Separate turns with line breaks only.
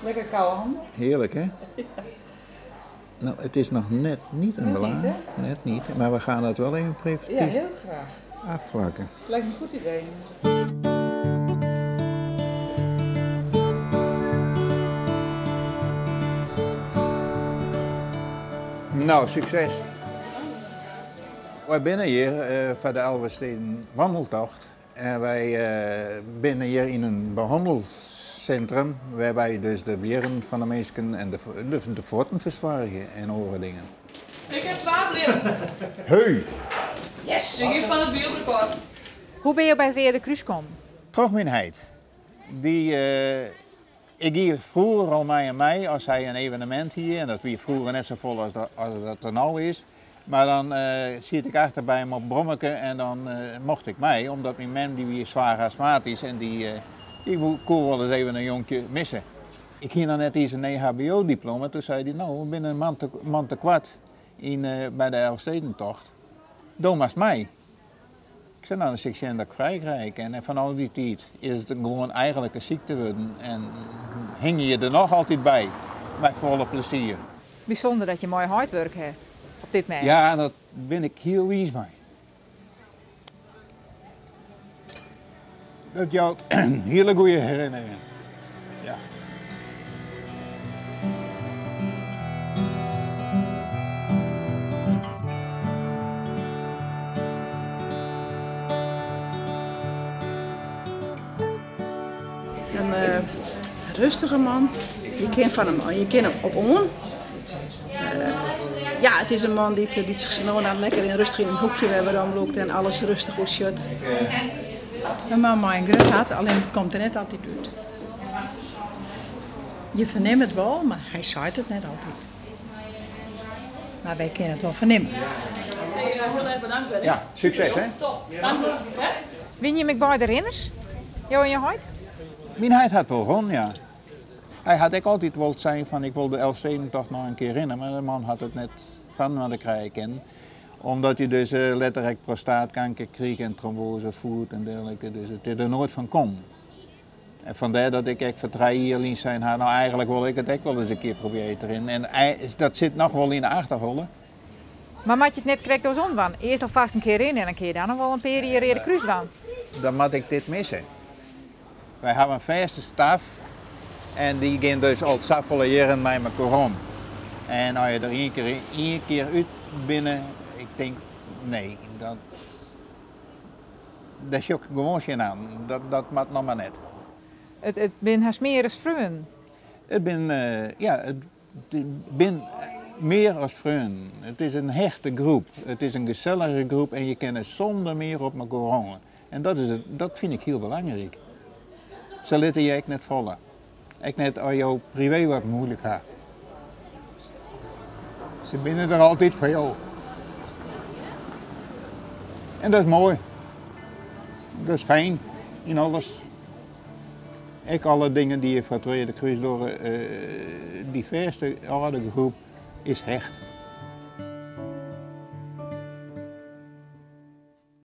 Lekker koude handen.
Heerlijk, hè? Nou, het is nog net niet een
Net niet,
blaar.
hè?
Net niet, maar we gaan dat wel even preventief
Ja, heel graag.
afvlakken.
Lijkt me een goed idee.
Nou, succes. Wij binnen hier voor de Elfsteden wandeltocht. En wij binnen hier in een behandelcentrum waarbij dus de beren van de mensen en de voeten verzorgen en andere dingen.
Ik heb 12 leren.
Hey!
Yes! Ik heb van het wereldrecord.
Hoe ben je bij het Rode Kruis gekomen?
Toch mijn heid. Die ik hier vroeger al mij en mij, als hij een evenement hier, en dat wie vroeger net zo vol als dat er nou is. Maar dan zit ik achter bij hem op brommeke en dan mocht ik mij, omdat mijn mem die weer zwaar astmatisch en die kon wel eens even een jonkje missen. Ik ging dan net eens een EHBO-diploma, toen zei hij, nou, we binnen een man te kwart bij de Elfstedentocht. Doe maar eens mij. Ik zei, nou, dan zie ik dat ik vrij krijg. En van al die tijd is het gewoon eigenlijk een ziekte worden. En hing je er nog altijd bij, met volle plezier.
Bijzonder dat je mooi hard werk hebt op dit moment.
Ja, dat ben ik heel wies mee. Dat jouw hele goede herinneringen. Ja.
Een rustige man. Je kent van hem, je kent hem op on. Ja, het is een man die zich zo nou lekker en rustig in een hoekje waar we dan loopt en alles rustig goed shut.
Mijn mama een grut had, alleen het komt er net altijd uit. Je verneemt het wel, maar hij zei het net altijd. Maar wij kunnen het wel vernemen.
Hey, heel erg bedankt, Berry.
Ja, succes hè.
Top, dank u. Hè?
Win je met beide renners? Jou en je huid?
Mijn huid had wel rond, ja. Hij had ook altijd wel zijn van ik wil de Elfstedentocht nog een keer rennen, maar de man had het net van wat ik krijg. Omdat hij dus letterlijk prostaatkanker kreeg en trombose voet en dergelijke, dus het is er nooit van kom. En vandaar dat ik echt voor 3 jaar lief zijn had, nou eigenlijk wil ik het ook wel eens een keer proberen te rennen. En dat zit nog wel in de achterholle.
Maar moet je het net correct als onwan? Eerst alvast een keer in en een keer dan nog wel een paar jaar eerder kruis dan.
Dan moet ik dit missen. Wij hebben een vaste staf en die gaan dus al zoveel jaren met mijn koran. En als je er één keer uit binnen, ik denk nee, dat is ook gewoon geen aan. Dat moet nog maar net.
Het ben haar meer als vrienden.
Het ben ja, het, het ben meer als vrienden. Het is een hechte groep. Het is een gezellige groep en je kan er zonder meer op elkaar hangen. En dat vind ik heel belangrijk. Ze laten je echt net vallen. Ik net als jouw privé wat moeilijk gaat. Ze binnen er altijd voor jou. En dat is mooi. Dat is fijn in alles. Ik alle dingen die je van het Rode Kruis door diverse oude groep is hecht.